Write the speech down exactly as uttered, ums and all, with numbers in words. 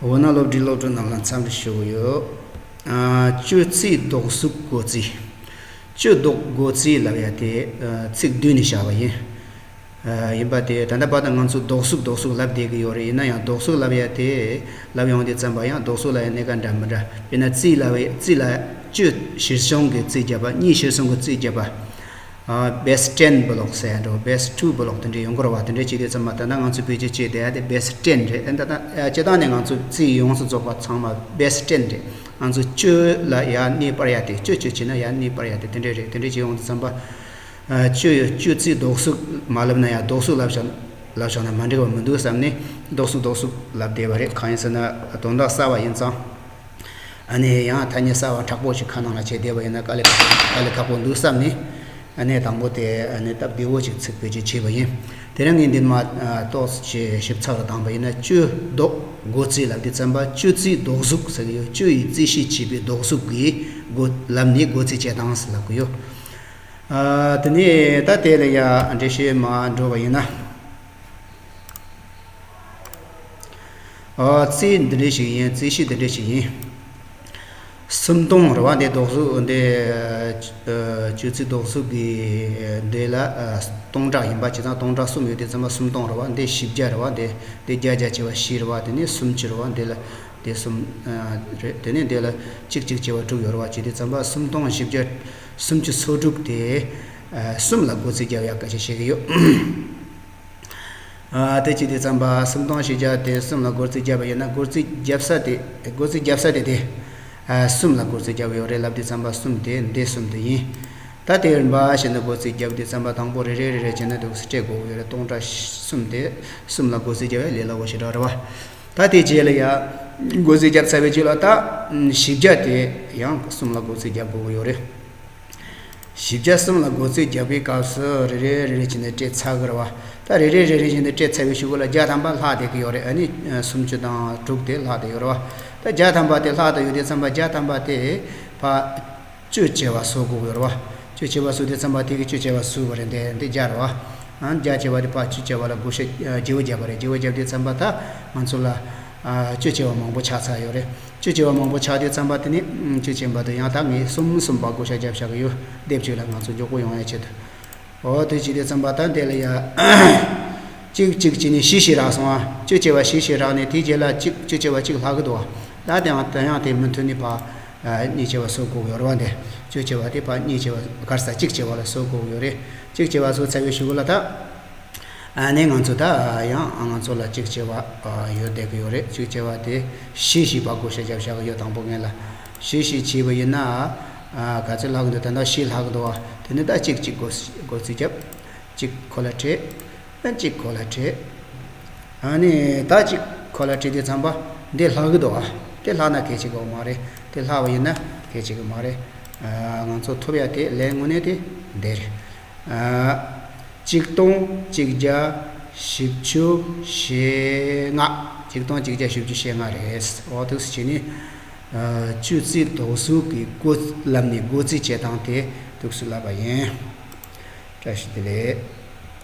འོ་ན་སློབ་གྲྭའི་སློབ་ཕྲུག་རྣམས་ལ་འཚམས་འདྲི་ཞུ་གི་ཡོད། ཨ། སྤྱོད་ཚིག་ལྡོག་གཟུགས་བགོ་རྩིས། སྤྱོད་ལྡོག་བགོ་རྩིས་ལབ་ཡ་དེ། ཨ། ཚིག་བསྡུས་ནས་བཞག་པ་ཡིན། ཨ། ཡིན་པ་དེ་ད་ལྟ་བར་དུ་ང་ཚོས་ལྡོག་གཟུགས་ལྡོག་གཟུགས་ལབ་བསྡད་ཀྱི་ཡོད་རེད། ཡིན་ན་ཡང་ལྡོག་གཟུགས་ལབ་ཡ་དེ་ལབ་ཡོང་དུས་ཙམ་པ་ཡང་ལྡོག་གཟུགས་ལབ་ཡ་གནས་ཀ་འདྲ་མི་འདྲ། དཔེར་ན་རྩིས་ལབ་ཡ། རྩིས་ལ་སྤྱོད་གཞིར་བཟུང་གི་རྩིས་བརྒྱབ་པ། གཉིས་གཞིར་བཟུང་གི་རྩིས་བརྒྱབ་པ། ཨ། best ten block ཟེར་ཡ་འགྲོ། best two block དེ་འདྲ་ཡོང་གི་རེད་བ། དེ་འདྲ་བྱེད་དུས་ཙམ་པ་ད་ལྟ་ང་ཚོས་བེད་སྤྱོད་བྱས་བསྡད་ཡ་དེ་best ten རེད། ཨ། ད་ལྟ་སྤྱིར་བཏང་ནས་ང་ཚོ་རྩིས་ཡོངས་སུ་རྫོགས་པ་ཚང་མ་best ten རེད། ང་ཚོ་སྤྱོད་ལ་ཡར་གནས་སྤར་ཡ་དེ། སྤྱོད་སྤྱོད་བྱས་ན་ཡར་གནས་སྤར་ཡ་དེ་དེ་འདྲ་རེད། དེ་འདྲ་བྱེད་ཡོང་དུས་ཙམ་པ། ཨ། སྤྱོད་ཡོད། སྤྱོད་ཚིག་ལྡོག་གཟུགས་མ་ལབ་ན་ཡང་ལྡོག་གཟུགས་ལབ་བཞག་ལབ་བཞག་ན་མ་འགྲིག་པ་མི་འདུག་བསམ་ནས་ལྡོག་གཟུགས་ལྡོག་གཟུགས་ལབ་བསྡད་པ་རེད། གང་ཡིན་ཟེར་ན་དོན་དག་གསར་པ་ཡིན་ཙང་། ཨ་ནི་ཡང་ཐ་སྙད་གསར་པ་དྲག་པོ་ཞིག་ཁ་ནང་ལ་བྱས་བསྡད་པ་ཡིན་ན་དཀའ་ལས་དཀའ་ལས་ཁག་པོ་འདུག་བསམ་ནས། ཨ་ནི་དང་པོ་དེ་ཨ་ནི་སྟབས་བདེ་བོ་ཞིག་ཚིག་བེད་སྤྱོད་བྱས་པ་ཡིན། དེ་རིང་ངས་འདི་མ་ཏོག་ཙམ་ཞིབ་ཚགས་ལ་བཏང་པ་ཡིན་ན། སྤྱོད་ལྡོག་བགོ་རྩིས་ལབ་དུས་ཙམ་པ་སྤྱོད་ཚིག་ལྡོག་གཟུགས་ཟེར་གྱི་ཡོད། སྤྱོད་ཡི་རྩིས་ཤེས་བྱེད་པའི་ལྡོག་གཟུགས་ཀྱི་བགོ་ལབ་ནས་བགོ་རྩིས་བྱེད་སྟངས་ཟེར་ལབ་ཀྱི་ཡོད། ཨ། དེ་ནས་ད་དེ་ལ་ཡ་འགྲེལ་བཤད་མར་འགྲོ་བ་ཡིན་ན། ཨ། རྩིས་འདི་འདྲ་ཞིག་ཡིན། རྩིས་གཞི་འདི་འདྲ་ཞིག་ཡིན། སུམ་སྟོང་རེད་བ། འདི་ལྡོག་གཟུགས་འདི། ཨ། སྤྱོད་ཚིག་ལྡོག་གཟུགས་ཀྱི་འདི་ལ། ཨ། སྟོང་ཕྲག་ཡིན་པ་བྱས་ཙང་སྟོང་ཕྲག་གསུམ་ཡོད་དུས་ཙམ་པ་སུམ་སྟོང་རེད་བ། འདི་བཞི་བརྒྱ་རེད་བ། འདི་འདི་བརྒྱ་བརྒྱ་བྱས་པ་བཞི་རེད་བ། དེ་ནས་སུམ་ཅུ་རེད་བ། འདི་ལ་འདི་གསུམ། ཨ། རེད། དེ་ནས་འདི་ལ་གཅིག་གཅིག་བྱས་པ་དྲུག་ཡོད་རེད་བ། བྱས་དུས་ཙམ་པ་སུམ་སྟོང་བཞི་བརྒྱ་སུམ་ཅུ་སོ་དྲུག་དེ། ཨ། གསུམ་ལ་བགོ་རྩིས་བརྒྱབ་ཡག་སྐད་ཆ་བཤད་ཀྱི་ཡོད། ཨ། དེ་བྱེད་དུས་ཙམ་པ་སུམ་སྟོང་བཞི་བརྒྱ་དེ་གསུམ་ལ་བགོ་རྩིས་བརྒྱབ་པ་ཡིན་ན། བགོ་རྩིས་བརྒྱབ་ས་དེ། བགོ་རྩིས་བརྒྱབ་ས་དེ་དེ། ཨ། གསུམ་ལ་བགོ་རྩིས་བརྒྱབ་ཡོད་རེད་ལབ་དུས་ཙམ་པ་གསུམ་དེ་འདི་གསུམ་དེ་ཡིན། ད་དེ་རིམ་པ་བྱས་ནས་བགོ་རྩིས་བརྒྱབ་དུས་ཙམ་པ་དང་པོ་རེ་རེ་རེ་རེ་བྱས་ནས་འདུག་སེ་སྤྲད་དགོས་ཀྱི་ཡོད་རེད། སྟོང་ཕྲག་གསུམ་དེ་གསུམ་ལ་བགོ་རྩིས་བརྒྱབ་ཡ་ལས་སླ་པོ་ཞེ་དྲག་རེད་བ། ད་དེ་རྗེས་ལ་ཡ་བགོ་རྩིས་བརྒྱབ་ཚར་བའི་རྗེས་ལ་ད་བཞི་བརྒྱ་དེ་ཡང་གསུམ་ལ་བགོ་རྩིས་བརྒྱབ་དགོས་ཀྱི་ཡོད་རེད། བཞི་བརྒྱ་གསུམ་ལ་བགོ་རྩིས་བརྒྱབ་པའི་སྐབས་སུ་རེ་རེ་རེ་རེ་བྱས་ནས་སྤྲད་ཚར་གི་རེད་བ། ད་རེ་རེ་རེ་རེ་བྱས་ནས་སྤྲད་ཚར་བའི་གཞུག་གུ་ལ་བརྒྱ་ཐམ་པ་ལྷག་བསྡད་ཀྱི་ཡོད་རེད། ཨ་ནི་སུམ་ཅུ་དང་དྲུག་དེ་ལྷག་བསྡད་ཡོད་རེད་བ། ད་བརྒྱ་ཐམ་པ་དེ་ལྷག་བསྡད་ཡོད་དུས་ཙམ་པ་བརྒྱ་ཐམ་པ་དེ་ཕར་བཅོས་བྱས་པ་བཟོ་དགོས་ཀྱི་ཡོད་རེད་བ། བཅོས་བྱས་པ་བཟོ་དུས་ཙམ་པ་དེ་གི་བཅོས་བྱས་པ་བཟོས་པ་རེད། འདི་འདི་བརྒྱ་རེད་བ། ཨ། བརྒྱ་བྱས་པ་དེ་ཕར་བཅོས་བྱས་པ་ལ་བགོ་བཤའ་བརྗེ་པོ་བརྒྱབ་པ་རེད། བརྗེ་པོ་བརྒྱབ་དུས་ཙམ་པ་ད་ང་ཚོ་ལ། ཨ། བཅོས་བྱས་པ་མང་པོ་ཆགས་ཚར་ཡོད་རེད། བཅོས་བྱས་པ་མང་པོ་ཆགས་དུས་ཙམ་པ་དེ་ནི་བཅོས་བྱས་པ་དེ་ཡང་ད་ངས་གསུམ་གསུམ་པ་བགོ་བཤའ་བརྒྱབ་བཞག་གི་ཡོད། སྡེབ་གཅིག་ལ་ང་ཚོ་མགྱོགས་པོ་ཡོང་ཡ་ཆེད་དུ། འོ་དེ་བྱས་དུས་ཙམ་པ་ད་འདི་ལ་ཡ། གཅིག་གཅིག་བྱས་ནས་བཞི་བཞི་རག་སོང་ཨ། བཅོས་བྱས་པ་བཞི་བཞི་རག་ནས་དེའི་རྗེས་ལ་གཅིག་བཅོས་བྱས་པ་གཅིག་ལྷག་གི་འདུག་ཨ། ད་དེ་ཡང་དེ་ཡང་དེ་མུ་མཐུད་ནས་ཕར། ཨ། གཉིས་བྱས་པ་བཟོ་དགོས་ཀྱི་ཡོད་རེད་བ། འདི་བཅོས་བྱས་པ་དེ་ཕར་གཉིས་བྱས་པ་ག་རེ་ཟ། གཅིག་བྱས་པ་ལ་བཟོ་དགོས་ཀྱི་ཡོད་རེད། གཅིག་བྱས་པ་བཟོ་ཚར་བའི་གཞུག་གུ་ལ་ད། ཨ་ནི་ང་ཚོ་ད་ཡང་ང་ཚོ་ལ་གཅིག་བྱས་པ་ཡོད་བསྡད་ཀྱི་ཡོད་རེད། གཅིག་བྱས་པ་དེ་བཞི་བཞི་པ་བགོ་བཤའ་བརྒྱབ་བཞག་གི་ཡོད། དང་པོ་ངེད་ལ་བཞི་བཞི་བྱས་པ་ཡིན་ན། ཨ། ག་ཚོད་ལྷག་གི་འདུག་ད་ལྟ་བཞི་ལྷག་གི་འདུག་བ། དེ་ནི་ད་གཅིག་གཅིག་བགོ་བགོ་རྩིས་བརྒྱབ། གཅིག་ཁོ་ལ་སྤྲད། ཨ། གཅིག་ཁོ་ལ་སྤྲད། ཨ་ནི་ད་གཅིག་ཁོ་ལ་སྤྲད་དུས་ཙམ་པ་འདི་ལྷག་གི་འདུག་བ། དེ་ལྷག་ན་གལ་ཆེ་གི་མ་རེད། དེ་ལྷག་པ་ཡིན་ན་གལ་ཆེ་གི་མ་རེད། ཨ། ང་ཚོ་ཐོབ་ཡ་དེ་ལན་དངོས་གནས་དེ་འདི་རེད། ཨ། གཅིག་སྟོང་གཅིག་བརྒྱ་བཞི་བཅུ་ཞེ་ལྔ། གཅིག་སྟོང་གཅིག་བརྒྱ་བཞི་བཅུ་ཞེ་ལྔ་རེད། འོ་འདུག་སེ་བྱས་ནས། ཨ། སྤྱོད་ཚིག་ལྡོག་གཟུགས་ཀྱི་བགོ་ལབ་ནས་བགོ་རྩིས་བྱེད་སྟངས་དེ་འདུག་སེ་ལབ་པ་ཡིན། བཀྲ་ཤིས་བདེ་ལེགས།